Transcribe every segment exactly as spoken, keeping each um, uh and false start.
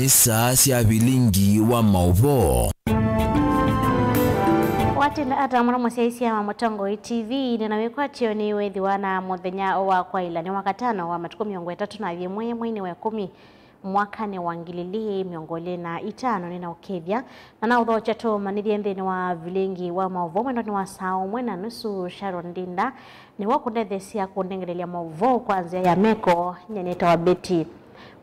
Saa sya vilingi wa maũvoo. Watinda ata mũno mũsyaĩĩsya wa Mũtongoi T V, nĩ na wĩkwatyo nĩ wĩthĩwa na mũthenya wa kwaĩla nĩ Wakatano wa matukũ mĩongo ĩtatũ na yĩmwe mweinĩ wa ĩkũmi mwakanĩ wa ngili ilĩ mĩongo ĩlĩ na itano. Nĩ na ũkĩthya na na ũthokya tũmanyĩthye nthĩnĩ wa vilingi wa maũvoo mwendonĩ wa saa ũmwe na nusu. Sharon Ndinda nĩwe ũkũndetheesya kũnengelelya maũvoo kwa nzĩa ya meko. Nyie nĩtawa Betty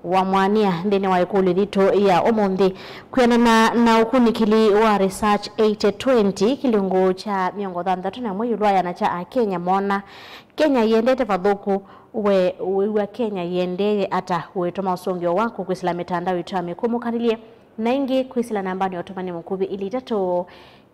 wa Mwania nthĩnĩ wa ĩkũlyo yitũ ya ũmũnthĩ. Kwĩanana na ũkunĩkĩli wa Research eighty twenty, kĩlungu kya mĩongo thanthatũ na ĩmwe ĩũlũ wa ĩana kya Akenya moona Kenya yĩendete vathũku. We wĩw'a Kenya yĩendee ata? Wĩtũma ũsũngĩo waku kwĩsĩla mĩtandao itũ ya mĩkũmũkanĩlye, na ĩngĩ kwĩsĩla nambanĩ ya ũtũmani mũkuvĩ ilĩ itatũ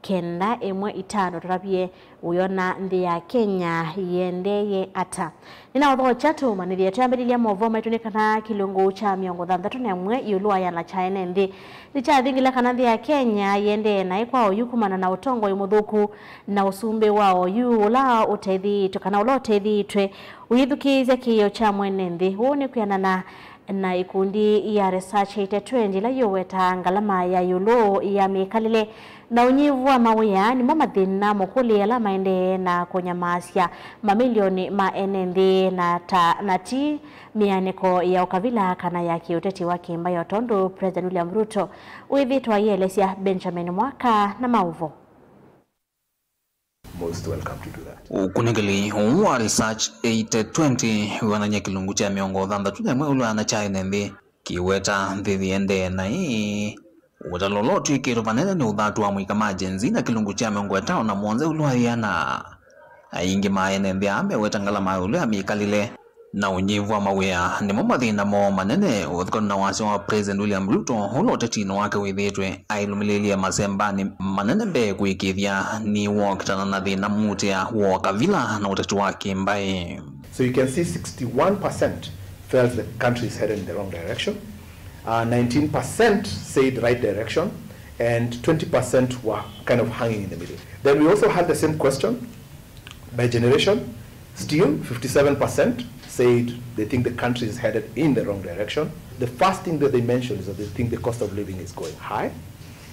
kenda ĩmwe itano. Tũtavye, wĩona nthĩ ya Kenya yĩendeeye ata? Nĩnaũthokya tũmanyĩthye. Twambĩlĩlya maũvoo maitũ nĩ kana kĩlungu kya mĩongo thanthatũ na ĩmwe ĩũlũ wa ĩana kya ene nthĩ nĩkyathingĩla kana nthĩ ya Kenya yĩendee naĩ kwa oyu kumana na ũtongoi mũthũku na ũsumbĩ wa oyu ũla ũtethĩĩtwe, kana ũla ũtethĩĩtwe ũyĩthukĩĩsya kĩĩo kya mwene nthĩ. Ũu nĩ kwĩanana na ikundi ya Research eighty twenty, ĩla yĩũwetaa ngalama ya ĩũlũ ya mĩkalĩle na ũnyivu wa mawĩa nĩmo mathĩna mũkũlĩ ala maendee na kũnyamaasya mamilioni ma ene nthĩ, na ta, na ti mĩanĩko ya ũkavila kana ya kĩũteti wa kĩmbaĩ, o tondũ President William Ruto wĩthĩĩtwe aielesya. Benjamin Mwaka na maũvoo. Most welcome to do that. Ũkunĩkĩli ũũ wa Research eighty twenty wĩonany'a kĩlungu kya mĩongo thanthatũ na ĩmwe ĩũlũ wa ĩana kya ene nthĩ kĩweta nthĩ yĩendee naĩ. Ũtalo ũla ũtw'ĩkĩtwe vanene nĩ ũthatu wa amũika ma Gen Z na kĩlungu kya mĩongo ĩtano na mũonza ĩũlũ wa ĩana. Aingĩ ma ene nthĩ aa meweta ngalama ya ĩũlũ ya mĩkalĩle na ũnyivu wa mawĩa nĩmo mathĩna moo manene, ũthũkanu na wasya wa President William Ruto, ũla ũtetinĩ wake wĩthĩĩtwe ailũmĩlĩĩlye masembanĩ manene mbee kũĩkĩĩthya nĩwokitana na thĩna muutĩa wa ũkavila na ũteti wa kĩmbaĩ. So you can see sixty-one percent felt the country is headed in the wrong direction. Uh, nineteen percent said right direction, and twenty percent were kind of hanging in the middle. Then we also had the same question by generation. Still, fifty-seven percent said they think the country is headed in the wrong direction. The first thing that they mentioned is that they think the cost of living is going high.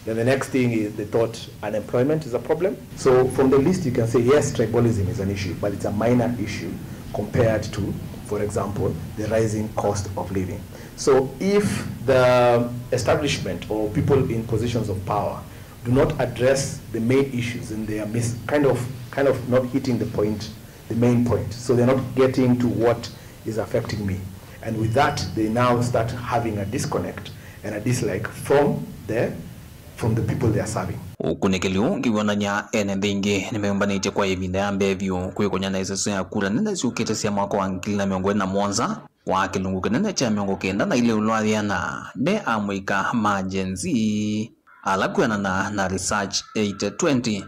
Then the next thing is they thought unemployment is a problem. So from the list, you can say, yes, tribalism is an issue, but it's a minor issue compared to, for example, the rising cost of living. So if the establishment or people in positions of power do not address the main issues, and they are mis-, kind of, kind of not hitting the point, the main point. So they're not getting to what is affecting me. And with that, they now start having a disconnect and a dislike from the, from the people they are serving. Ũkunĩkĩli ũũ ũngĩ wĩonany'a ene nthĩ ingĩ nĩmeyũmbanĩtye kwa ĩvinda ya mbee vyũ kwĩkũny'a na ĩseso ya kura nene syũkĩte sya mwaka wa ngili na mĩongo ĩlĩ na mũonza, kwa kĩlungu kĩnene kya mĩongo kenda na ilĩ ĩũlũ wa ĩana nĩ amũika ma Gen Z, ala kwĩanana na Research eighty twenty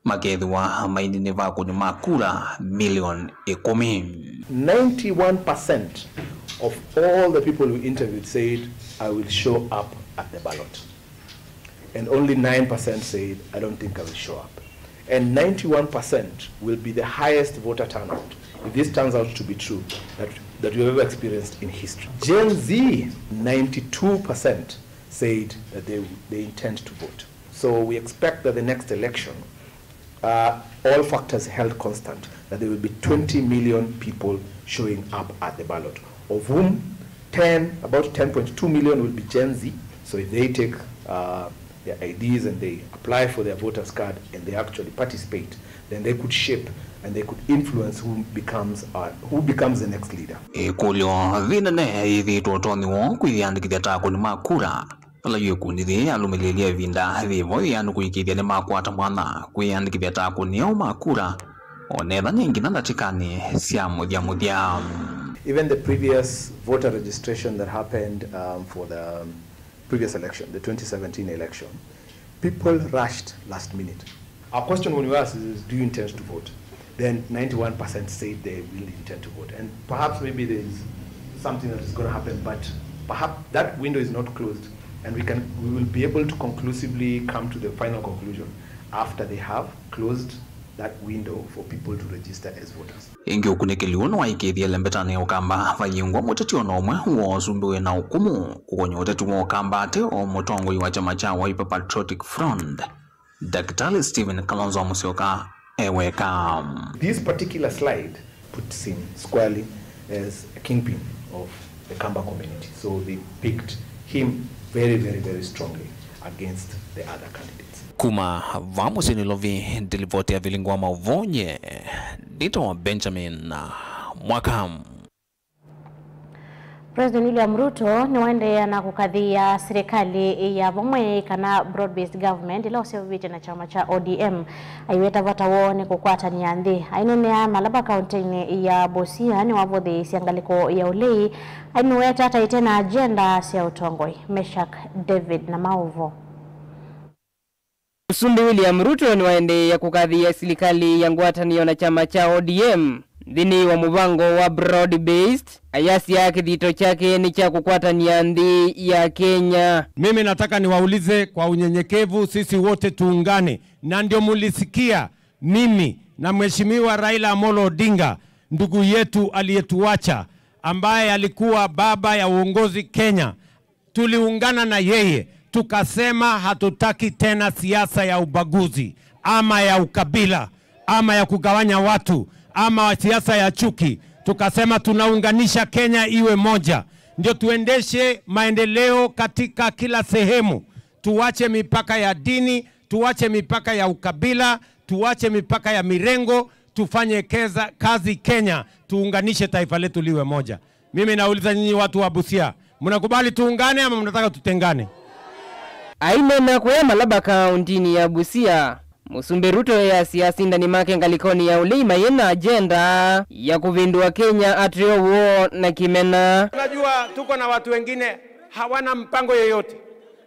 makethĩwa maininĩva akũni ma kura milioni ĩkũmi. Ninety-one percent of all the people we interviewed said, I will show up at the ballot. And only nine percent said, I don't think I will show up. And ninety-one percent will be the highest voter turnout if this turns out to be true that, that we have ever experienced in history. Gen Z, ninety-two percent said that they, they intend to vote. So we expect that the next election, uh, all factors held constant, that there will be twenty million people showing up at the ballot, of whom ten, about ten point two million will be Gen Z. So if they take, uh, their I Ds and they apply for their voters card and they actually participate, then they could shape and they could influence who becomes, uh, who becomes the next leader. Ĩkũlyo yĩnene yĩthĩĩtwe ũtonyi woo kwĩyĩandĩkĩthya ta akũni ma kura. Vala yu ĩkundi yĩĩ yalũmĩlĩĩlya ĩvinda yĩvo yĩanu kũĩkĩĩthya nĩmakwata mwanya kwĩyĩandĩkĩthya ta akũni eũ ma kura, o na ethĩwa nĩ nginya ndatĩkanĩ sya mũthya mũthya. Even the previous voter registration that happened, um, for the previous election, the twenty seventeen election, people rushed last minute. Our question when we asked is, do you intend to vote? Then ninety-one percent said they will intend to vote. And perhaps maybe there is something that is going to happen, but perhaps that window is not closed, and we can, we will be able to conclusively come to the final conclusion after they have closed that window for people to register as voters. Ĩngĩ ũkunĩkĩli ũũ nĩwaĩkĩĩthye lembetanĩ ya Ũkamba vayĩngwa mũteti o na ũmwe wa ũsumbĩ wĩ na ũkũmũ kũkony'a ũteti wa Ũkamba ate o mũtongoi wa kyama kya Wiper Patriotic Front, Daktari Stephen Kalonzo Musyoka e weka. This particular slide puts him squarely as a kingpin of the Kamba community. So they picked him very, very, very strongly against the other candidates. Kuma vaa mũsyĩ Nairobi, ndilivoti ya vilingi wa mauvoo nye, ndĩtawa Benjamin Mwaka. President William Ruto nĩwaendeea na kũkathĩĩa silikalĩ ya vamwe kana broad-based government ĩla ũseũvĩtye na kyama kya O D M. Aiweta vata woo nĩ kũkwatany'a nthĩ. Aineenea Malaba kaũntĩnĩ ya Busia nĩwavũthĩĩsye ngalĩko ya ũlei. Aimũweta ta ĩte na agenda sya ũtongoi. Meshack David na maũvoo. Mũsumbĩ William Ruto nĩwaendeea kũkathĩĩa silikalĩ ya ngwatanĩo na kyama kya O D M nthĩnĩ wa mũvango wa broad based, ayasya kĩthito kyake nĩ kya kũkwatany'a nthĩ ya Kenya. Mimi nataka niwaulize kwa unyenyekevu, sisi wote tuungane, na ndio mulisikia mimi na Mheshimiwa Raila Amolo Odinga, ndugu yetu aliyetuacha, ambaye alikuwa baba ya uongozi Kenya, tuliungana na yeye, tukasema hatutaki tena siasa ya ubaguzi ama ya ukabila ama ya kugawanya watu ama siasa ya chuki. Tukasema tunaunganisha Kenya iwe moja, ndio tuendeshe maendeleo katika kila sehemu. Tuache mipaka ya dini, tuache mipaka ya ukabila, tuache mipaka ya mirengo, tufanye keza, kazi Kenya, tuunganishe taifa letu liwe moja. Mimi nauliza nyinyi watu wa Busia, mnakubali tuungane ama mnataka tutengane? Aineena kũya Malaba kaũntĩnĩ ya Busia, Mũsumbĩ Ruto easya asindani make ngalĩkonĩ ya ũlei mayĩ na agenda ya kũvĩndũa Kenya ateo woo na kĩmena. Unajua, tuko na watu wengine hawana mpango yoyote.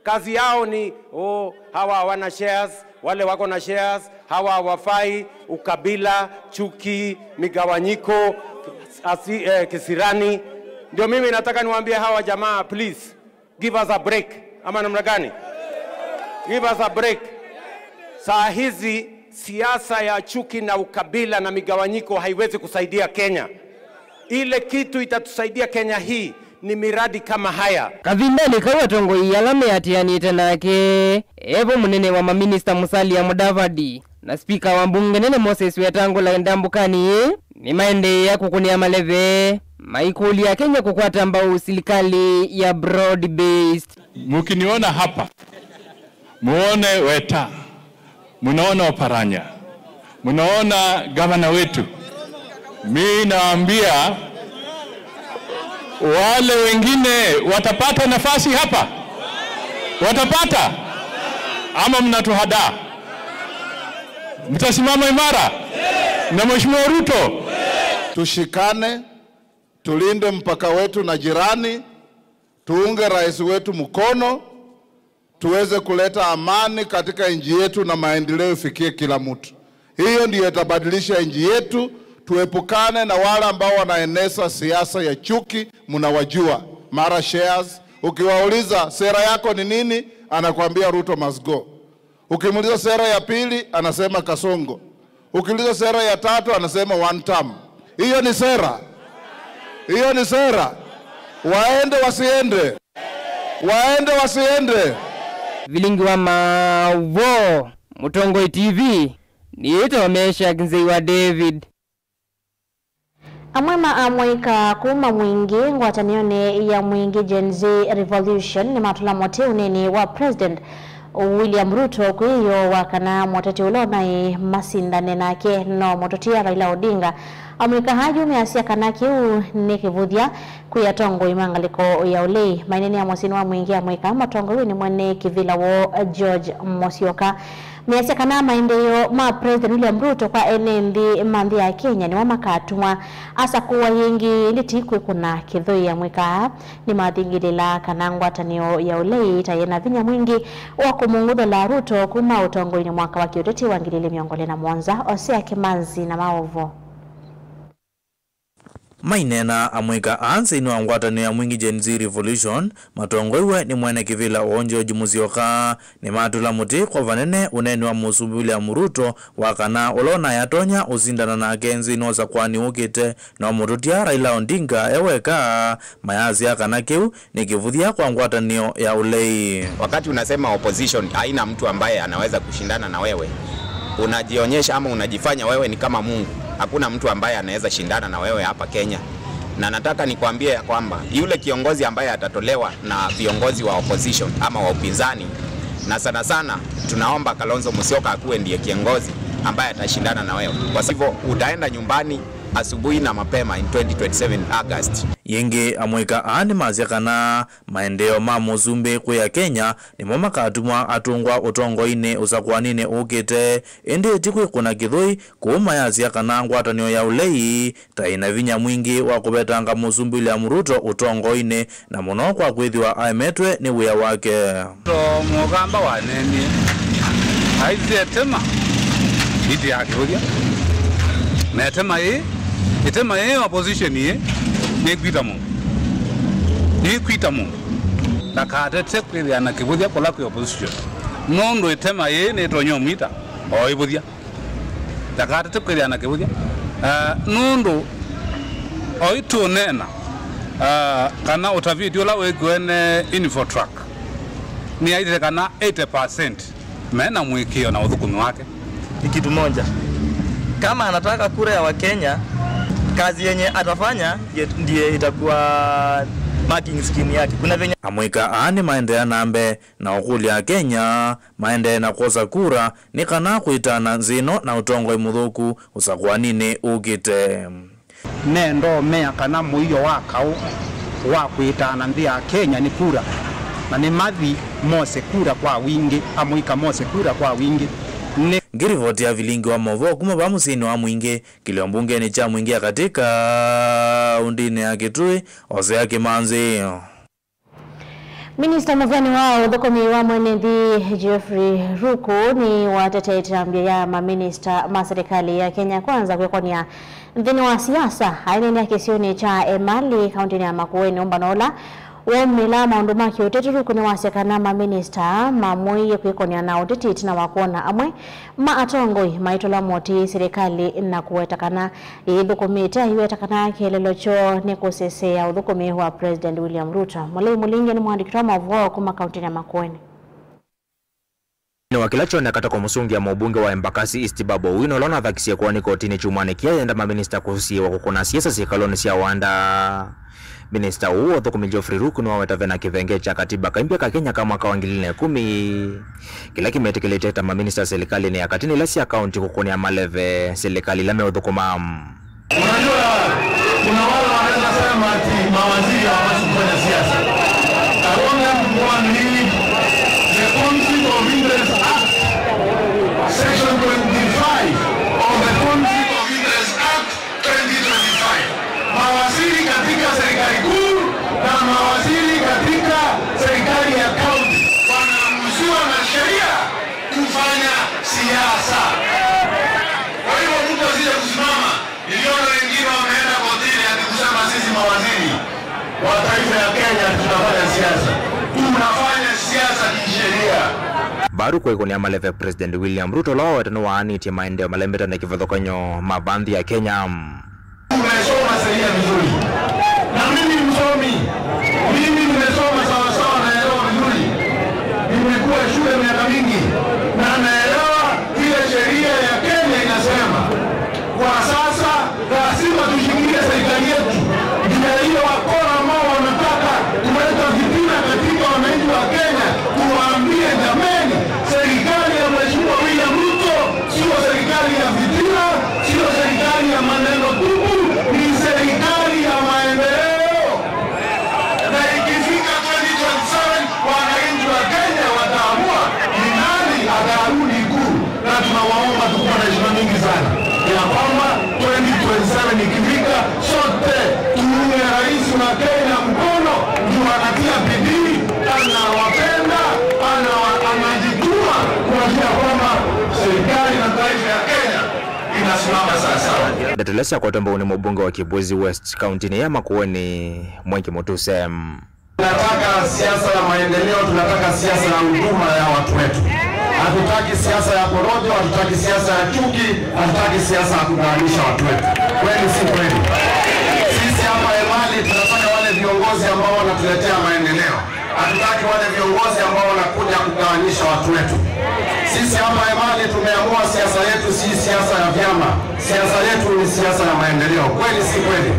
Kazi yao ni, oh, hawa hawana shares, wale wako na shares, hawa hawafai, ukabila, chuki, migawanyiko, asi, eh, kisirani. Ndio mimi nataka niwaambie hawa jamaa, please, give us a break. Ama namna gani? Give us a break. Saa hizi siasa ya chuki na ukabila na migawanyiko haiwezi kusaidia Kenya. Ile kitu itatusaidia Kenya hii ni miradi kama haya. Kavindanĩ kau, atongoi ala meatĩanĩte nake, evo mũnene wa maminista Musalia Mudavadi na spika wa mbunge nene Moses Wetangula ndambũkanĩ ĩĩ, nĩmaendeea kũkũnĩa maleve maikũlya Akenya kũkwata mbau silikalĩ ya broad based. Mukiniona hapa, muone Weta, munaona Oparanya, munaona gavana wetu. Mi naambia wale wengine watapata nafasi hapa, watapata ama mnatuhadaa? Mtasimama imara na Mheshimiwa Ruto? Tushikane, tulinde mpaka wetu na jirani, tuunge rais wetu mkono, tuweze kuleta amani katika nchi yetu na maendeleo ifikie kila mtu. Hiyo ndiyo itabadilisha nchi yetu, tuepukane na wale ambao wanaeneza siasa ya chuki. Mnawajua, mara shares, ukiwauliza sera yako ni nini, anakuambia Ruto must go. Ukimuuliza sera ya pili, anasema Kasongo. Ukiuliza sera ya tatu, anasema one term. Hiyo ni sera? Hiyo ni sera? Waende wasiende? Waende wasiende? Vilingi wa maũvoo, Mũtongoi T V, nĩĩtawa Meshack Nzei wa David. Amwe ma amũika kuma Mwingi ngwatanĩonĩ ya Mwingi Gen Z Revolution nĩmatũla mũtĩ ũnĩnĩ wa President William Ruto kwĩ ĩyoo wa kana mũteti ũla ũnaĩ masindane nake no mũtũtia Raila Odinga. Amũika aa yu measya kana kĩu nĩ kĩvũthya kwĩ atongoi ma ngalĩko ya ũlei. Maineenea mũsyĩnĩ wa Mwingi amũika mũtongoiw'e nĩ mwene kĩvĩla woo George Musyoka. Measya kana maendeeo ma President William Ruto kwa ene nthĩ ma nthĩ ya Kenya nĩmo makatuma asakũwa yĩngĩ, ĩndĩ ti kwĩkũna kĩthũi. Amũika aa nĩmathingĩlĩlaa kana ngwatanĩo ya ũlei ta yĩna vinya mwingĩ wa kũmũng'uthũla Ruto kuma ũtongoinĩ mwaka wa kĩũteti wa ngili ilĩ mĩongo ĩlĩ na mũonza. Osea Kimanzi na maũvoo. Maineena amũika aa nthĩnĩ wa ngwatanĩo ya Mwingĩ Gen Z Revolution, matongoew'e nĩ mwene kĩvĩla ũũ George Musyoka, nĩmatũla mũtĩ kwa vanene ũneeni wa Mũsumbĩ William Ruto wa kana ũla ũnayatonya ũsindana nake nthĩnĩ wa ũsakũani ũkĩte, no mũtũtia Raila Odinga e weka, mayasya kana kĩu nĩ kĩvũthya kwa ngwatanĩo ya ũlei. Wakati unasema opposition haina mtu ambaye anaweza kushindana na wewe, unajionyesha ama unajifanya wewe ni kama Mungu. Hakuna mtu ambaye anaweza shindana na wewe hapa Kenya. Na nataka nikwambie ya kwamba yule kiongozi ambaye atatolewa na viongozi wa opposition ama wa upinzani, na sana sana tunaomba Kalonzo Musyoka akuwe ndiye kiongozi ambaye atashindana na wewe. Kwa hivyo utaenda nyumbani asubuhi na mapema in twenty twenty-seven August. Yĩngĩ amũika aa nĩmasya kana maendeeo ma Mũsumbĩ kwĩ Akenya nĩmo makatuma atũngwa ũtongoinĩ ũsakũaninĩ ũkĩte, ĩndĩ ti kwĩkũna kĩthũi kũu mayasya kana ngwatanĩo ya ũlei ta ĩna vinya mwingĩ wa kũvetanga Mũsumbĩ William Ruto ũtongoinĩ, na mũno kwa kwĩthĩwa aemetwe nĩ wĩa wake. To Mũkamba waneenie, aisye ĩtema iti ya kĩvũthya. Na ĩtema ĩĩ, ĩtema ĩĩ opposition ĩĩ, nĩkwita mũndũ. Nĩkwita mũndũ. Ndakatete kwĩthĩa na kĩvũthya kũla kwĩ opposition. Nũndũ ĩtema ĩĩ nĩtonya ũmwita o ĩvũthya. Ndakatete kwĩthĩa na kĩvũthya. Ah, nũndũ oitũneena, ah, kana ũtaviti ũla wĩkiwe nĩ Infotrack, nĩyaĩtĩte kana eighty percent mena mũĩkĩĩo na ũthũkũmi wake. Ni kitu moja. Kama anataka kura ya Wakenya, kazi yenye atafanya ndiye, ndiye itakuwa marking scheme yake. Kuna venye Amũika aa nĩmaendeea na mbee na ũkũlya Akenya maendee na kwosa kura nĩ kana kwĩtana nthĩ ĩno na ũtongoi mũthũku ũsakũaninĩ ũkĩte. Nĩendomea kana mũio wa kaũ wa kwĩtana nthĩ ya Kenya nĩ kura, na nĩmathi mose kura kwa wingĩ, amũika mose kura kwa wingĩ. Nĩ Ngĩrivoti ya vilingi wa maũvoo kuma vaa mũsyĩnĩ wa Mwingĩ, kĩlio mbungenĩ kya Mwingĩ ya katĩ kaũndĩnĩ ya Kitui, Hosea Kimanzi. Minista mũveni wa ũthũkũmi wa mwene nthĩ Geoffrey Ruku nĩwatetee ĩtambya ya maminista ma serikali ya Kenya Kwanza kwĩkonia nthĩnĩ wa siasa. Aineenea kĩsionĩ kya Emali, kaũntĩnĩ ya Makueni, ũmbano ũla waumĩla maũndũ ma kĩũteti, Ruku nĩwasya kana maminista mamũĩie kwĩkonia na ũteti ĩtina wa kwona amwe ma atongoi maitũla motĩ silikalĩ na kũweta kana yĩthũkũmĩte, aiweta kana kĩeleelo kyoo nĩ kũseseea ũthũkũmi wa President William Ruto. Mũlei Mũlinge nĩ mwandĩki wa maũvoo kuma kaũntĩnĩ ya Makueni. Nĩ wa kĩla kyoneka ta kũmũsũngĩa mũmbunge wa Embakasi East Babu Owino, ũla ũnathakisye kũani kotinĩ kyumwanĩ kĩya yenda maminista kũsiĩĩwa kũkũna siasa syĩkalonĩ sya wanda. Minista ũũ wa ũthũkũmi Geoffrey Ruku nĩwaweta vena kĩvengee kya katiba kaimbya ka Kenya ka mwaka wa ngili ilĩ na ĩkũmi kĩla kĩmetĩkĩlĩte ta maminista silikalĩnĩ ya katĩ na ila sya kaũnti kũkũnĩa maleve silikalĩ ila meũthũkũma. Unajua, kuna wale wanaweza sema ati mawaziri hawapaswi kufanya siasa. I want them to go and read the Conflict of Interest Act, Section twenty-five of the Conflict of Interest Act, twenty twenty-five. Mawaziri katika serikali kuu na mawaziri katika serikali ya kaunti wanaruhusiwa na sheria kufanya siasa. Kwa hivyo mtu asije kusimama, niliona wengine wameenda kotini ati kusema sisi mawaziri wa taifa ya Kenya tunafanya siasa. Tunafanya siasa kisheria. Baru kwa ĩkũnĩa maleve President William Ruto, ũla waweta nĩwaanĩtye maendeeo malembetwe nĩ kĩvathũkany'o ma va nthĩ ya Kenya. Umesoma sheria vizuri. Na mimi msomi. Mimi nimesoma sawa sawa, naelewa vizuri. Nimekuwa shule miaka mingi. Na naelewa vile sheria ya Kenya inasema. Kwa sasa, lazima tushikilie serikali yetu. Ndio hiyo wakora ambao wanataka kuleta fitina katika wananchi wa Kenya, tuwaambie, jameni, serikali ya Mheshimiwa William Ruto sio serikali ya fitina, sio serikali ya maneno tupu, ni serikali ya maendeleo. Na ikifika twenty twenty-seven, wananchi wa Kenya wataamua ni nani atarudi ikulu. Na tunawaomba tukuwa na heshima mingi sana ya kwamba twenty twenty-seven ikifika, sote tuunge rais wa Kenya mkono, juu anatia bidii, anawapenda, anawa-, anajituma kuhakikisha kwamba serikali na taifa ya Kenya inasimama. Ndeto ila syakwatwa mbau nĩ mũmbunge wa Kibwezi West, kauntinĩ ya Makueni, Mwengi Mutuse. Tunataka siasa ya maendeleo, tunataka siasa ya huduma ya watu wetu. Hatutaki siasa ya porojo, hatutaki siasa ya chuki, hatutaki siasa ya kugawanyisha watu wetu. Kweli si kweli? Sisi hapa Emali tunataka wale viongozi ambao wanatuletea maendeleo. Hatutaki wale viongozi ambao wanakuja kugawanyisha watu wetu. Sisi hapa Emali tumeamua siasa yetu si siasa ya vyama. Siasa yetu ni siasa ya maendeleo. Kweli si kweli?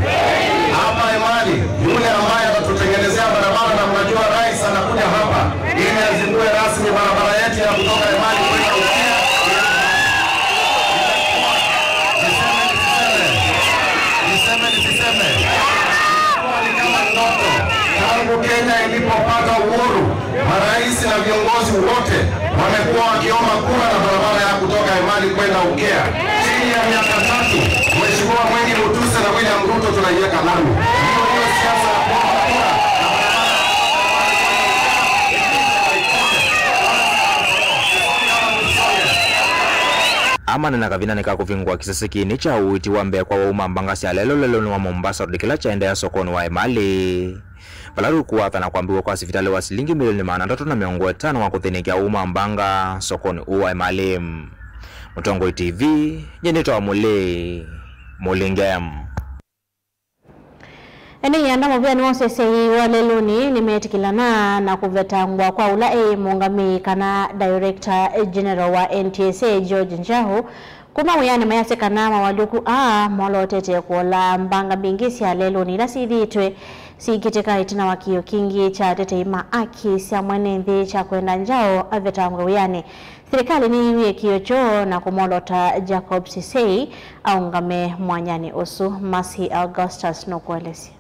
Hapa Emali, yule ambaye atatutengenezea barabara, na mnajua rais anakuja hapa ili azindue rasmi barabara yetu ya kutoka Emali kwenda Ukia. Niseme nisiseme? Niseme nisiseme? Ilikuwa ni kama ndoto. Tangu Kenya ilipopata uhuru, marais na viongozi wote wamekuwa wakiomba kura na barabara ya kutoka Emali kwenda Ukea. Chini ya miaka tatu, Mheshimiwa Mwengi Mutuse na William Ruto tunaiweka lami. Hiyo ndio siasa ya kuomba kura na barabara ya kutoka Emali kwenda Ukea. Amanena kavindanĩ ka kũvingũa kĩsese kĩnĩ kya ũiiti wa mbee kwa auma mbanga sya lelũ lelũnĩ wa Mombasa Road kĩla kyaendeea sokonĩ wa Emali, vala rĩu kũathana kwambĩw'a kwa sivitalĩ wa silingi milioni maana atatũ na mĩongo ĩtano wa kũthĩnĩkĩa auma mbanga sokonĩ ũũ wa Emali. Mũtongoi T V, nyie nĩtawa Mũlĩ Mũlinge. Ene ianda mũvĩanĩ wa ũseseĩ wa lelũnĩ nĩmetĩkĩlana na kũvetangwa kwa ũla eĩ mũũngamĩi kana Director General wa N T S A, George Njau, kuma wĩanĩ, mayasya kana mawalyũku aa molotete kũola mbanga mbingĩ sya lelũnĩ ila syĩthĩĩtwe syĩkĩtĩka ĩtina wa kĩĩo kingĩ kya atetei ma aki sya mwene nthĩ kya kwenda Njau avetangwe wĩanĩ. Silikalĩ nĩyĩw'ĩe kĩĩo kyoo na kũmwolota Jacob Sisei aũngame mwanyanĩ ũsu. Mercy Augustus nũkũelesya.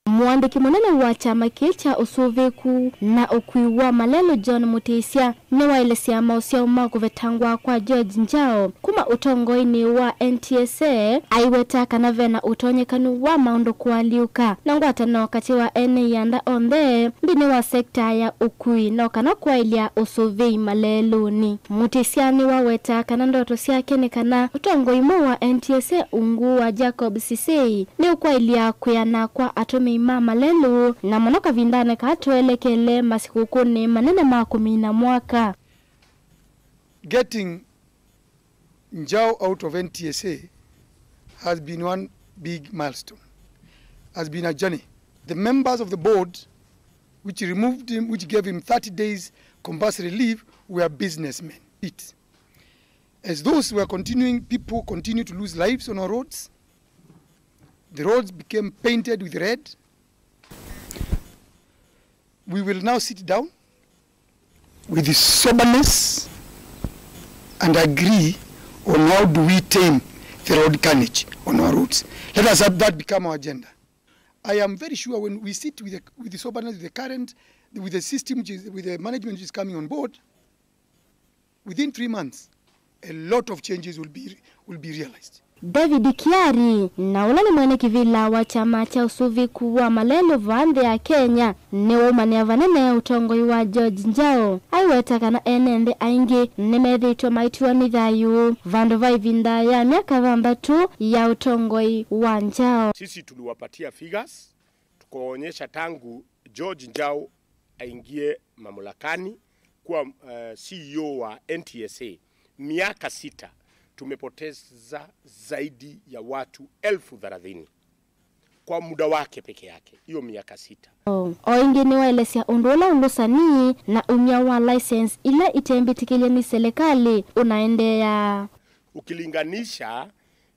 Mũandĩki mũnene wa kyama kĩĩ kya ũsũvĩĩku na ũkui wa malelũ, John Mũtĩsya, nĩwaelesya maũsyao ma kũvetangwa kwa George Njau kuma ũtongoinĩ wa N T S A, aiweta kana vena ũtonyekanu wa maũndũ kũalyũka na ngwatanĩo katĩ wa ene ianda onthe nthĩnĩ wa sekta ya ũkui, no kana kwaĩlya ũsũvĩi malelũnĩ. Mũtĩsya nĩwaweta kana ndoto syake nĩ kana ũtongoi mweũ wa N T S A ungu wa Jacob Sisei nĩũkwaĩlya kwĩana kwa atũmĩi ma malelũ, na mũno kavindanĩ kaa tweelekele masikũkũnĩ manene ma kũmina mwaka. Getting Njau out of N T S A has been one big milestone, has been a journey. The members of the board which removed him, which gave him thirty days compulsory leave, were businessmen. It, as those were continuing, people continue to lose lives on our roads. The roads became painted with red. We will now sit down with soberness and agree on how do we tame the road carnage on our roads. Let us have that become our agenda. I am very sure when we sit with the, with the soberness, with the current, with the system, which is, with the management which is coming on board, within three months, a lot of changes will be, will be realized. David Kiari, na ũla nĩ mwene kĩvĩla wa kyama kya ũsũvĩku wa malelũ vaa nthĩ ya Kenya, nĩwaumanĩa vanene ũtongoi wa George Njau, aiweta kana ene nthĩ aingĩ nĩmethĩĩtwe maitiwa nĩ thayũ vandũ va ĩvinda ya myaka thanthatũ ya ũtongoi wa Njau. Sisi tuliwapatia figures, tukaonyesha tangu George Njau aingie mamlakani kuwa, eh, C E O wa N T S A, miaka sita, tumepoteza zaidi ya watu elfu thelathini kwa muda wake peke yake, hiyo miaka sita. O ĩngĩ nĩwaelesya ũndũ ũla ũlũsani na umya wa license ila itembĩtĩkĩlye nĩ selekalĩ ũnaendeea. Ukilinganisha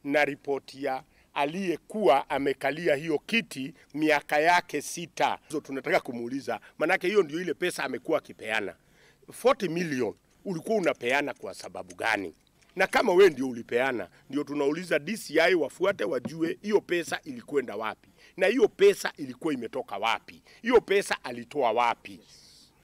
na ripoti ya aliyekuwa amekalia hiyo kiti miaka yake sita. So tunataka kumuuliza, manake hiyo ndio ile pesa amekuwa akipeana. Forty million ulikuwa unapeana kwa sababu gani? Na kama we ndio ulipeana, ndio tunauliza D C I wafuate, wajue hiyo pesa ilikwenda wapi. Na hiyo pesa ilikuwa imetoka wapi? Hiyo pesa alitoa wapi?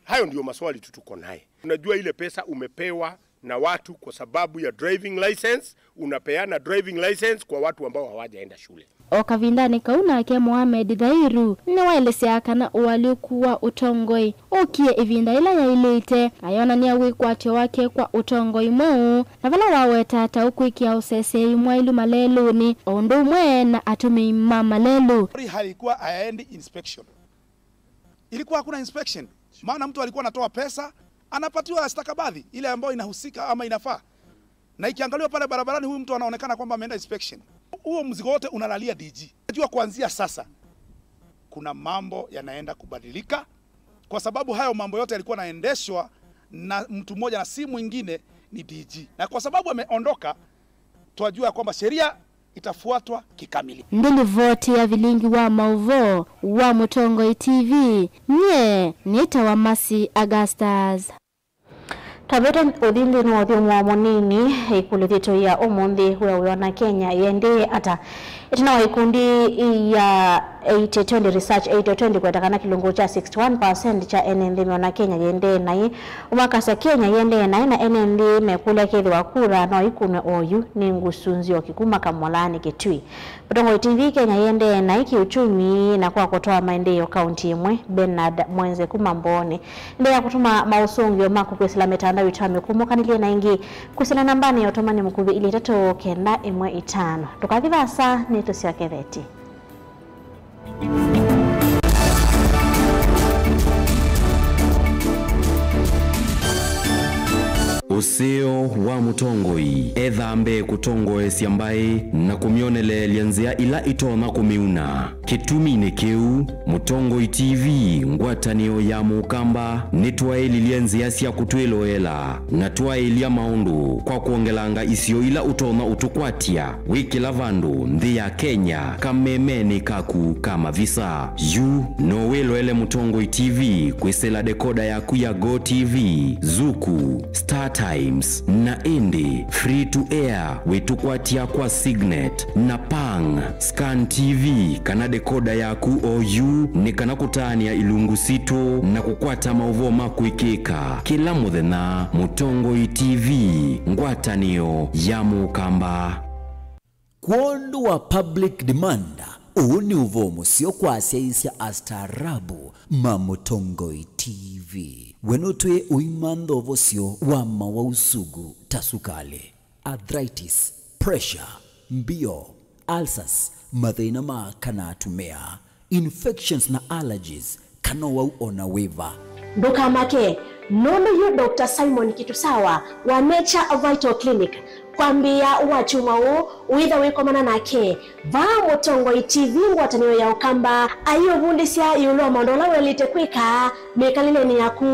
Hayo ndio maswali tu tuko naye. Unajua ile pesa umepewa na watu kwa sababu ya driving license, unapeana driving license kwa watu ambao hawajaenda shule. O kavindanĩ kau nake Mohamed Dhairu nĩwaelesya kana ũalyũku wa ũtongoi ũkie ĩvinda yĩla yaĩlĩte, ayonany'a wĩkwatyo wake kwa ũtongoi mweũ, na vala waweta ta ũkwĩkĩa ũseseei mwaĩlu malelũnĩ, o ũndũ ũmwe na atũmĩi ma malelũ. Lori halikuwa hayaendi inspection. Ilikuwa hakuna inspection. Maana mtu alikuwa anatoa pesa, anapatiwa stakabadhi ile ambayo inahusika ama inafaa. Na ikiangaliwa pale barabarani, huyu mtu anaonekana kwamba ameenda inspection. Huo mzigo wote unalalia D G. Najua kuanzia sasa kuna mambo yanaenda kubadilika, kwa sababu hayo mambo yote yalikuwa yanaendeshwa na mtu mmoja na si mwingine, ni D G. Na kwa sababu ameondoka, twajua kwamba sheria itafuatwa kikamilifu. Nĩ livoti ya vilingi wa maũvoo wa Mũtongoi T V, nyie nĩtawa Mercy Augustus. Twavĩte ũthi nthĩnĩ wa ũthyũmũo mũnini, ĩkũlyo yitũ ya ũmũnthĩ wĩaũĩwa na Kenya yĩendee ata? Ĩtina wa ikundi ya eighty twenty Research eighty twenty kweta kana kĩlungu kya sixty-one percent kya ene nthĩ meona Kenya yĩendee naĩ, ũmakasya Kenya yĩendee naĩ na ene nthĩ mekũlya kethĩwa kura no ikunwe oyu nĩ ngusu nzyoki kuma Kamwalaanĩ Kitui. Mũtongoi T V Kenya yĩendee naĩ kĩũkyumi na kwa kũtwaa maendeeo kaunti ĩmwe, Bernard Mwenze kuma Mbooni. Ĩndĩ ya kũtũma maũsũngĩo maku kwĩsĩla mĩtandao itũ ya mĩkũmũkanĩlye na ĩngĩ, kwĩsĩla nambanĩ ya ũtũmani mũkuvĩ ilĩ itatũ kenda ĩmwe itano. Ndũkathi vaasa, nĩtũsyoke veti. Ũseo wa mũtongoi ethaa mbee kũtongoesya mbaĩ na kũmyoneleelya nzĩa ila itonya kũmĩuna. Kĩtuminĩ kĩu, Mũtongoi T V, ngwatanĩo ya Mũkamba, nĩtwaĩlilye nzĩa sya kũtwĩloela na twaĩlya maũndũ kwa kwongelanga isio ila ũtonya ũtũkwatya wĩ kĩla vandũ nthĩ ya Kenya kamemenĩ kaku ka mavisa. Yu no wĩloele Mũtongoi T V kwĩsĩla dekoda yaku ya Go T V, Zuku, Star Times, na ĩndĩ free to air wĩtũkwatya kwa Signet na Pang. Scan T V kana dekoda yaku oyu nĩ kana kũtaanĩa ilungu sitũ na kũkwata maũvoo ma kwĩkĩka kĩla mũthenya. Mũtongoi T V, ngwatanĩo ya Mũkamba. Kwondũ wa public demand, ũũ nĩ ũvoo mũseo kwa asyaĩĩsya astaarabu ma Mũtongoi T V. We nũtwĩe ũimantha ũvosyo wa mawau sugu ta sukalĩ, arthritis, pressure, mbio, ulcers, mathĩna ma aka na atumĩa, infections na allergies, kana ũwau o na wĩva. Ndũkamake, nũndũ yu Doctor Simon Kitusawa wa Nature Vital Clinic, kwambĩĩa wakyumwa ũũ ũitha wĩkomana nake vaa Mũtongoi T V ngwatanĩo ya Ũkamba, aiũvundĩsya ĩũlũ wa maũndũ ala waĩlĩte kwĩka mĩkalĩlenĩ yaku,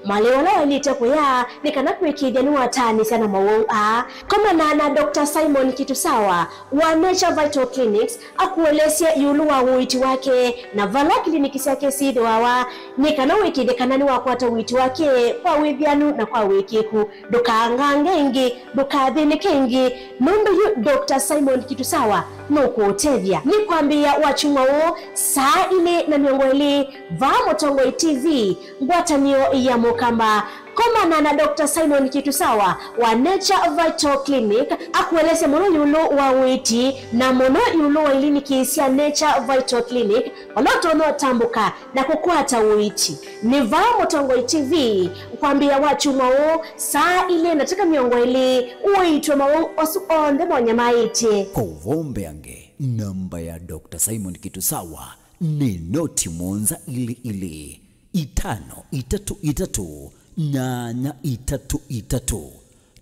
malĩu ala waĩlĩte kũya nĩ kana kũĩkĩĩthya nĩwataanĩsya na mawau aa. Komana na Doctor Simon Kitusawa wa Nature Vital Clinics akũelesye ĩũlũ wa ũiiti wake na vala kiliniki syake syĩthĩawa, nĩ kana ũĩkĩĩthye kana nĩwakwata ũiiti wake kwa wĩvĩanu na kwa wĩkĩĩku. Ndũkaangange ĩngĩ, ndũkathĩnĩke ĩngĩ, nũndũ yu Doctor Simon Kitusawa nũkũũtethya. Nĩ kwambĩĩa wakyumwa ũũ saa ilĩ na mĩongo ĩlĩ vaa Mũtongoi T V, ngwatanĩo ya Mũkamba. Komana na Doctor Simon Kitusawa wa Nature Vital Clinic akũelesye mũno ĩũlũ wa ũiiti na mũno ĩũlũ wa iliniki sya Nature Vital Clinic, vala ũtonya ũtambũka na kũkwata ũiiti. Nĩ vaa Mũtongoi T V kwambĩĩa wakyumwa ũũ saa ilĩ na ndakĩka mĩongo ĩlĩ, ũiitwe mawau asu onthe monyamaĩtye. Kwa ũvoo mbeange, namba ya Doctor Simon Kitusawa nĩ noti mũonza ilĩ ilĩ, itano itatũ itatũ, nyanya itatũ itatũ.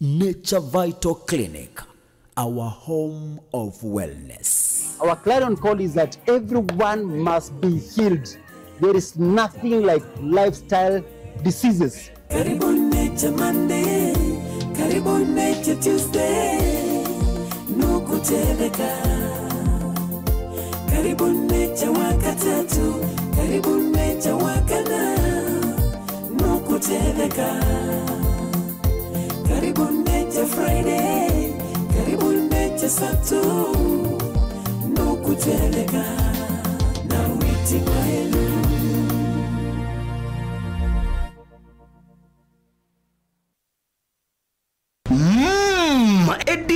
Nature Vital Clinic, our home of wellness. Our clarion call is that everyone must be healed. There is nothing like lifestyle diseases. Karibu Nature Monday, karibu Nature Tuesday, nũkũtetheka. Karibu Nature Wakatatu, karibu Nature Wakana, nũkũtetheka. Karibu Nature Friday, karibu Nature Saturday, nũkũtetheka na ũiiti mwaĩlu.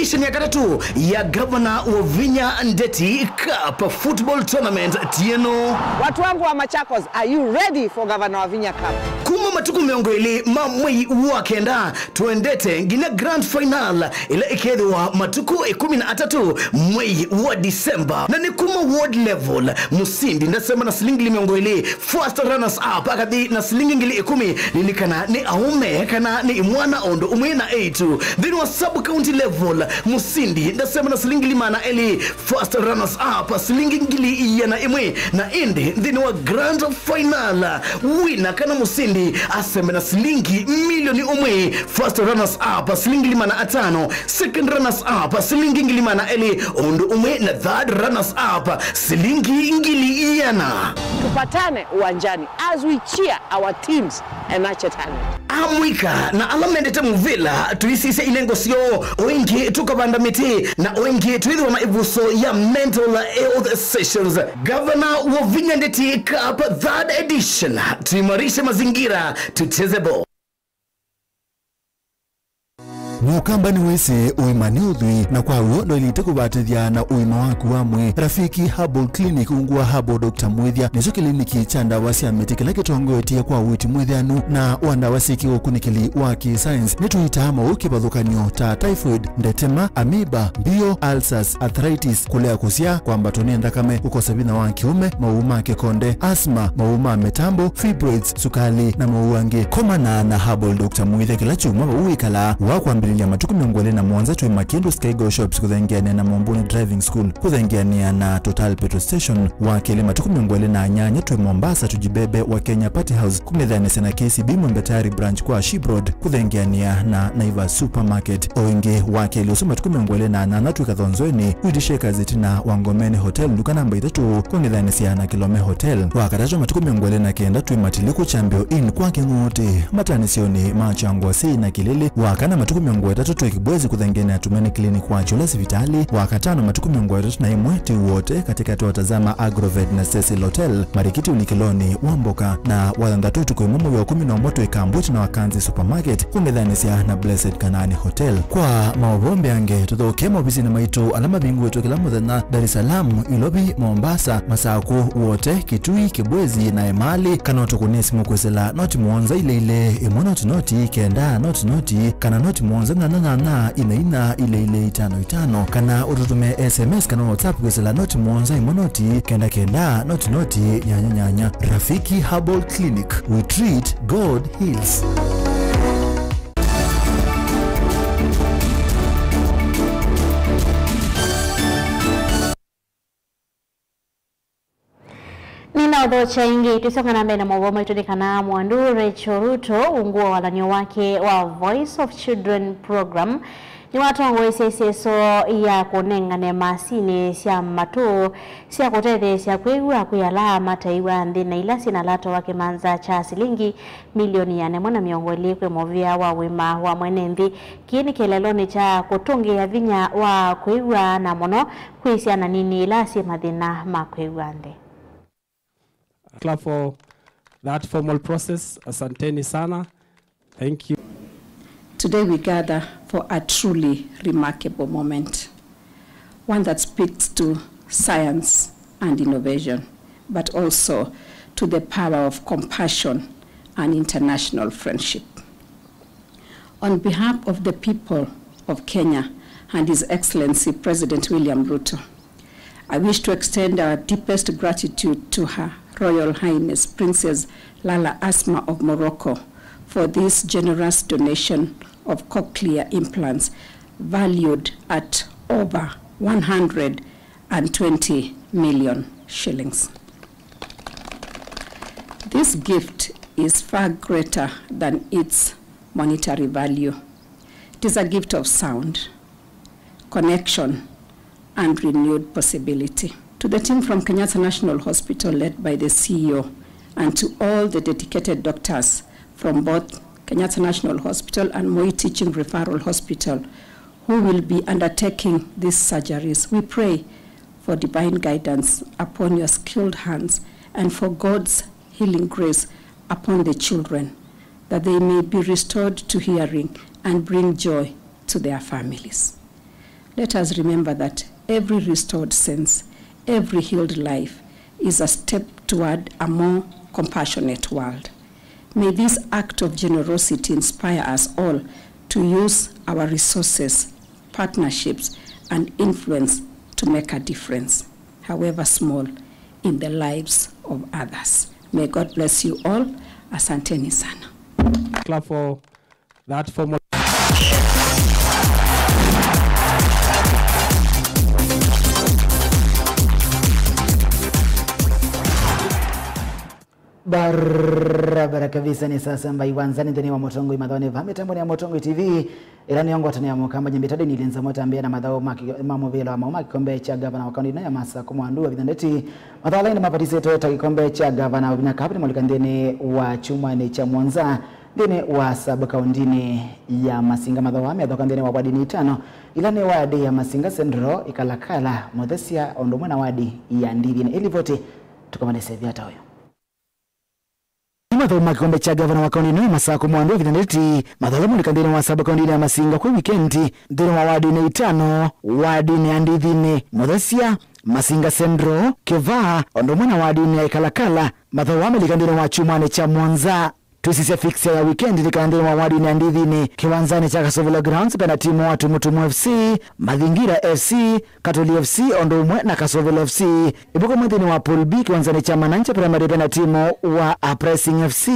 Edition ya katatũ ya Gavana Wavinya Ndeti Cup Football Tournament ti ĩno. Watu wangu wa Machakos, are you ready for Governor Wavinya Cup? Kuma matukũ mĩongo ĩlĩ ma mwei wa kenda, tũendete nginya grand final ĩla ĩkethĩwa matukũ ĩkũmi na atatũ mwei wa December. Na nĩ kuma ward level, mũsindi ndasema na silingi ngili mĩongo ĩlĩ, first runners up akathi na silingi ngili ĩkũmi. Lilikana nĩ aũme kana nĩ imwana o ũndũ ũmwe na eĩtu. Nthĩnĩ wa sub county level, mũsindi ndasema na silingi ngili maana elĩ, first runners up silingi ngili iana ĩmwe, na ĩndĩ nthĩnĩ wa grand final, wina kana mũsindi asembe na silingi milioni ũmwe, first runners up silingi ngili maana atano, second runners up silingi ngili maana elĩ, o ũndũ ũmwe na third runners up silingi ngili iana. Tupatane uwanjani as we cheer our teams and nurture talent. Amũika na ala mendete mũvĩla, tũisisya ilengo syoo, o ĩngĩ tũkavanda mĩtĩ, na o ĩngĩ twĩthĩwa na ĩvuso ya mental health sessions. Gavana Wavinya Ndeti Cup third edition, tuimarishe mazingira, tucheze ball. Mũkamba nĩwĩsĩ ũima nĩ ũthwii, na kwa w'o ndwaĩlĩte kũvatĩthya na ũima waku wa mwĩĩ. Rafiki Herbal Clinic, ungu wa Herbal Doctor Mwĩthya, nĩkyo kĩliniki kya ndawa sya mĩtĩ kĩla kĩtongoetye kwa ũiiti mwĩthĩanu na wa ndawa syĩ kĩũkunĩkĩli wa kĩ-science. Nĩtũitaa maũũ kĩvathũkany'o ta typhoid, ndetema, amoeba, mbio, ulcers, arthritis, kũlea kũsyaa, kwambatwa nĩ nthakame, kũkosa vinya wa kĩũme, maũũ ma kĩkonde, asthma, maũũ ma mĩtambo, fibroids, sukali, na maũũ angĩ. Komana na Herbal Doctor Mwĩthya kĩla kyumwa vau wĩkalaa. Wa kwambĩlĩlya matukũ mĩongo ĩlĩ na mũonza twĩ Makindu Skygo Shops kũthengeanĩa na Mombuni Driving School, kũthengeanĩa na Total Petrol Station, wa kelĩ matukũ mĩongo ĩlĩ na nyanya twĩ Mombasa Tujibebe wa Kenya Party House, kũng'ethanĩsya na K C B Mwembe Tayari Branch kwa Ship Road, kũthengeanĩa na Naivas Supermarket. O ĩngĩ, wa kelĩ ũsu matukũ mĩongo ĩlĩ na nyanya twĩ Kathonzweni, Wheat Shakers ĩtina wa Ngomeni Hotel, nduka namba itatũ, kũng'ethanĩsya na Kilome Hotel. Wa katatũ matukũ mĩongo ĩlĩ na kenda twĩ Matiliku Chambio Inn kwa Kĩng'ũtĩ, matanĩsyonĩ ma Kyangwasi na Kĩlĩlĩ. Wa kana matukũ mĩongo ĩtatũ twĩ Kibwezi kũthengeanĩa na Tumaini Clinic wa Kyũla sivitalĩ. Wa katano matukũ mĩongo ĩtatũ na ĩmwe twĩ Wote katikati wa Tazama Agrovet na Cecil Hotel, marikiti ũlikĩlonĩ wa mboka. Na wa thanthatũ ũtukũ ĩmwe mwei wa kũmi na ũmwe twĩ Kambwiti na Wakanzi Supermarket, kũng'ethanĩsya na Blessed Kanaani Hotel. Kwa maũvoo mbeange, tũthokee maovisinĩ maitũ ala mavingũĩtwe kĩla mũthenya, Dar es Salaam, Ilovi, Mombasa, Masaku, Wote, Kitui, Kibwezi na Emali, kana ũtũkũnĩe simũ kwĩsĩla noti mũonza ilĩ ilĩ ĩmwe noti noti kenda noti noti, kana noti mũonza nyanya nyanya ina ina ilĩ ilĩ itano itano, kana ũtũtũmĩe S M S kana WhatsApp kwĩsĩla noti mũonza ĩmwe noti kenda kenda noti noti nyanya nyanya. Rafiki Herbal Clinic, we treat, God heals. Nĩnaũthokya ĩngĩ, tũisonga na mbee na maũvoo maitũ nĩ kana mũandũ Rachel Ruto, ungu wa walany'o wake wa Voice of Children Program, nĩwatongoesye ĩseso ya kũnengane masinĩ sya matũ sya kũtetheesya kwĩw'a kwĩ ala mataĩw'a nthĩ na ila syĩ na lato wa kĩmanza kya silingi milioni ĩana ĩmwe na mĩongo ĩlĩ kwĩ mũvĩa wa ũima wa mwene nthĩ. Kĩĩ nĩ kĩeleelonĩ kya kũtũngĩĩa vinya wa kwĩw'a na mũno kwĩ syana nini ila syĩ mathĩna ma kwĩw'a nthĩ. Clap for that formal process. Asanteni sana. Thank you. Today we gather for a truly remarkable moment, one that speaks to science and innovation, but also to the power of compassion and international friendship. On behalf of the people of Kenya and His Excellency President William Ruto, I wish to extend our deepest gratitude to Her Royal Highness Princess Lala Asma of Morocco for this generous donation of cochlear implants valued at over one hundred and twenty million shillings. This gift is far greater than its monetary value. It is a gift of sound, connection, and renewed possibility. To the team from Kenyatta National Hospital, led by the C E O, and to all the dedicated doctors from both Kenyatta National Hospital and Moi Teaching Referral Hospital who will be undertaking these surgeries, we pray for divine guidance upon your skilled hands and for God's healing grace upon the children, that they may be restored to hearing and bring joy to their families. Let us remember that every restored sense, every healed life is a step toward a more compassionate world. May this act of generosity inspire us all to use our resources, partnerships, and influence to make a difference, however small, in the lives of others. May God bless you all. Asanteni sana. Clap for that formal. Barabara kabisa, nĩ sasa mbai wanzani nthĩnĩ wa Mũtongoi mathaonĩ va mĩtambonĩ ya Mũtongoi T V. Ĩla nĩyo ngwatanĩo ya Mũkamba, nyambĩta Daniel Nzamo, tambĩa na mathaũ ma kĩ-, ma mũvĩla wa maũ ma kĩkombe kya gavana wa kaunti ĩno ya Masaku Mwandu wa Vithandeti. Mathaũ ala ĩndĩ mapatisĩtwe ta kĩkombe kya gavana wa vinya kavu nĩmolika nthĩnĩ wa kyumwanĩ kya mũonza nthĩnĩ wa sub kauntinĩ ya Masinga. Mathaũ aa methoka nthĩnĩ wa wadi nĩ itano, ila nĩ wadi ya Masinga Central, Ikalakala, Mũthesya, o ũndũ ũmwe na wadi ya Ndithini. Ĩlivoti tũkamanĩsya ĩvia ta ũyũ. Nĩ mathaũ ma kĩkombe kya gavana wa kaunti ĩno ya Masaku Mwandu wa Vithandeti, mathaũ ala molika nthĩnĩ wa sub kauntinĩ ya Masinga kwĩ wikendi, nthĩnĩ wa wadinĩ itano, wadinĩ ya Ndithini, Mũthesya, Masinga Central, Kĩvaa, o ũndũ ũmwe na wadinĩ ya Ikalakala. Mathaũ aa melika nthĩnĩ wa kyumwanĩ kya mũonza. Twĩsisya fixture ya wikendi nĩ kana nthĩnĩ wa wadinĩ ya Ndithini, kĩwanzanĩ kya Kasovelo Grounds, vena timu wa Tumutumu F C, Mathingira F C, Katoli F C, o ũndũ ũmwe na Kasovelo F C. Ĩmwe kwa ĩmwe nthĩnĩ wa Pool B, kĩwanzanĩ kya Mananche Primary, vena timu wa Uprising F C,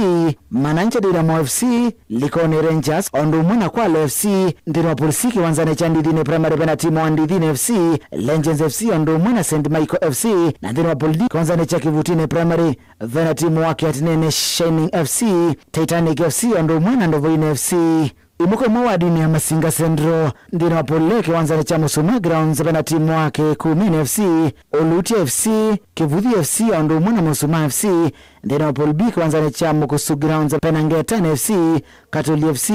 Mananche Dynamo F C, Likoni Rangers, o ũndũ ũmwe na Kwale F C. Nthĩnĩ wa Pool C, kĩwanzanĩ kya Ndithini Primary, vena timu wa Ndithini F C, Legends F C, o ũndũ ũmwe na Saint Michael F C. Na nthĩnĩ wa Pool D, kĩwanzanĩ kya Kĩvutini Primary, vena timu wa Kĩatinene Shining F C, Titanic F C, o ũndũ ũmwe na Ndovoini F C. Ĩmwe kwa ĩmwe wadinĩ ya Masinga Central, nthĩnĩ wa Pool A, kĩwanzanĩ kya Musuma Grounds, vena timu wa Kĩkumini F C, Ulutia F C, Kĩvuthi F C, o ũndũ ũmwe na Musuma F C. Nthĩnĩ wa Pool B, kĩwanzanĩ kya Mukusu Grounds, vena Ngetani F C, Katuli F C,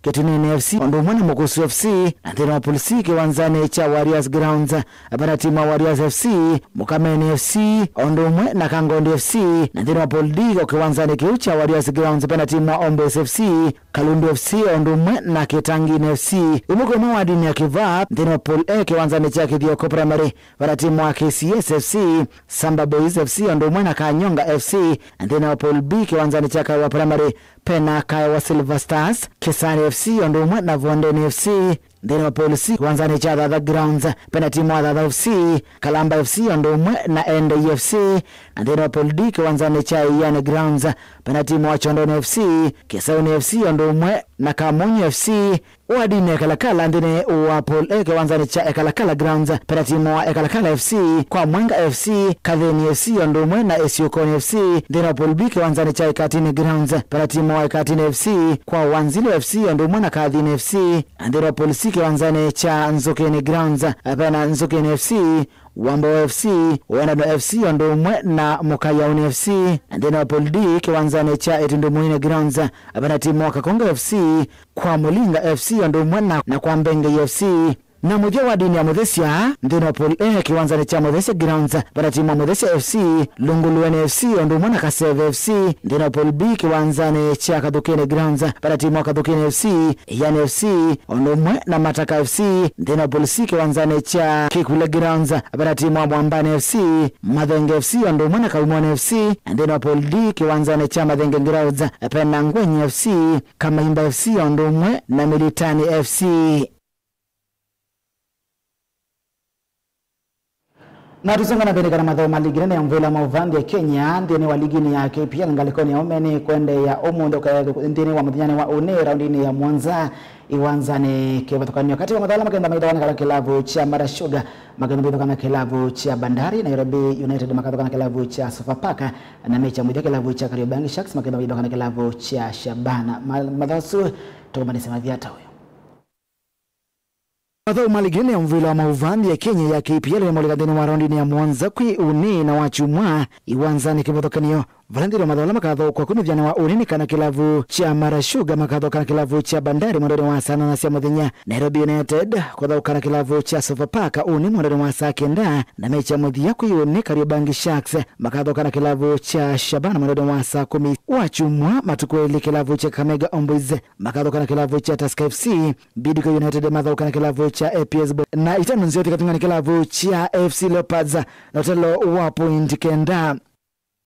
Kĩtunini F C, o ũndũ ũmwe na Mukusu F C. Na nthĩnĩ wa Pool C, kĩwanzanĩ kya Warriors Grounds, vena timu wa Warriors F C, Mũkameni F C, o ũndũ ũmwe na Kangondi F C. Na nthĩnĩ wa Pool D, o kĩwanzanĩ kĩu kya Warriors Grounds, vena timu wa Ombos F C, Kalundu F C, o ũndũ ũmwe na Kĩtangini F C. Ĩmwe kwa ĩmwe wadinĩ ya Kĩvaa, nthĩnĩ wa Pool A, kĩwanzanĩ kya Kithioko Primary, vena timu wa K C S F C, Samba Boys F C, o ũndũ ũmwe na Kanyonga F C. Na nthĩnĩ wa Pool B, kĩwanzanĩ kya Kaewa Primary, vena Kaewa Silver Stars, Kĩsani F C, o ũndũ ũmwe na Vondeni F C. Nthĩnĩ wa Pool C, kĩwanzanĩ kya Thatha Grounds, vena timu wa Thatha F C, Kalamba F C, o ũndũ ũmwe na Endei F C. Na nthĩnĩ wa Pool D, kĩwanzanĩ kya Iani Grounds, vena timu wa Chondoni F C, Kĩsauni F C, o ũndũ ũmwe na Kamunyu F C. Wadinĩ ya Kalakala, nthĩnĩ wa Pool A, kĩwanzanĩ kya Ekalakala Grounds, vena timu wa Ekalakala F C, Kwa Mwenga F C, Katheni F C, o ũndũ ũmwe na Esiukoni F C. Nthĩnĩ wa Pool B, kĩwanzanĩ kya Ikatini Grounds, vena timu wa Ikatini F C, Kwa Wanzilo F C, o ũndũ ũmwe na Kathini F C. Na nthĩnĩ wa Pool C, kĩwanzanĩ kya Nzukini Grounds, vena Nzukini F C, Wambao F C, Wendano F C, o ũndũ ũmwe na Mũkaiauni F C. Na nthĩnĩ wa Pool D, kĩwanzanĩ kya Ĩtundu Mũini Grounds, vena timu wa Kakonga F C, Kwa Mũlinga F C, o ũndũ ũmwe na, na Kwa Mbengei F C. Na mũthya wadinĩ ya Mũthesya, nthĩnĩ wa Pool A, kĩwanzanĩ kya Mũthesya Grounds, vena timu wa Mũthesya F C, Lungulueni F C, o ũndũ ũmwe na Kaseve F C. Nthĩnĩ wa Pool B, kĩwanzanĩ kya Kathukini Grounds, vena timu wa Kathukini F C, Iani F C, o ũndũ ũmwe na Mataka F C. Nthĩnĩ wa Pool C, kĩwanzanĩ kya Kĩkule Grounds, vena timu wa Mwambani F C, Mathenge F C, o ũndũ ũmwe na Kaumoni F C. Na nthĩnĩ wa Pool D, kĩwanzanĩ kya Mathenge Grounds, vena Ngwenyi F C, Kamaimba F C, o ũndũ ũmwe na Militani F C. Na tũsonga na mbele kana mathaũ ma ligi nene ya mũvĩla wa maũvaa nthĩ ya Kenya, nthĩnĩ wa liginĩ ya K P L, ngalĩkonĩ ya ũme nĩ kũendeea ũmũnthĩ ũkaethĩwa nthĩnĩ wa mũthenyanĩ wa ũnĩ, raundinĩ ya mũonza, iwanzanĩ kĩvathũkanio katĩ wa mathaũ ala makenda maithawa na kala kĩlavu kya Mara Sugar, makenda maithawa na kĩlavu kya Bandari, Nairobi United makathũka na kĩlavu kya Sofapaka, na mechi ya mũthya kĩlavu kya Kariobangi Sharks makenda maithawa na kĩlavu kya Shabana. Ma-, mathaũ asu tũkũmanĩsya mavia ta ũyũ. Mathaũ ma ligi nene ya mũvĩla wa maũvaa nthĩ ya Kenya ya K P L nĩmolika nthĩnĩ wa raundinĩ ya mũonza kwĩ ũnĩ na wa kyumwa iwanzanĩ kĩvathũkanio. Vala nthĩnĩ wa mathaũ ala makathaũkwa kũmĩthyanĩ wa ũnĩ nĩ kana kĩlavu kya Mara Sugar makathaũka na kĩlavu kya Bandari mwendonĩ wa saa nana sya mũthenya. Nairobi United kũthaũka na kĩlavu kya Sofapaka ũnĩ mwendonĩ wa saa kenda, na mechi ya mũthya kwĩ ũnĩ Kariobangi Sharks makathaũka na kĩlavu kya Shabana mwendonĩ wa saa kũmi wa kyumwa. Matukũ elĩ kĩlavu kya Kakamega Homeboyz makathaũka na kĩlavu kya Tusker F C, Bidco United mathaũka na kĩlavu kya A P S Bo-, na itano nzeo thikatung'a nĩ kĩlavu kya A F C Leopards na ũtalo wa point kenda.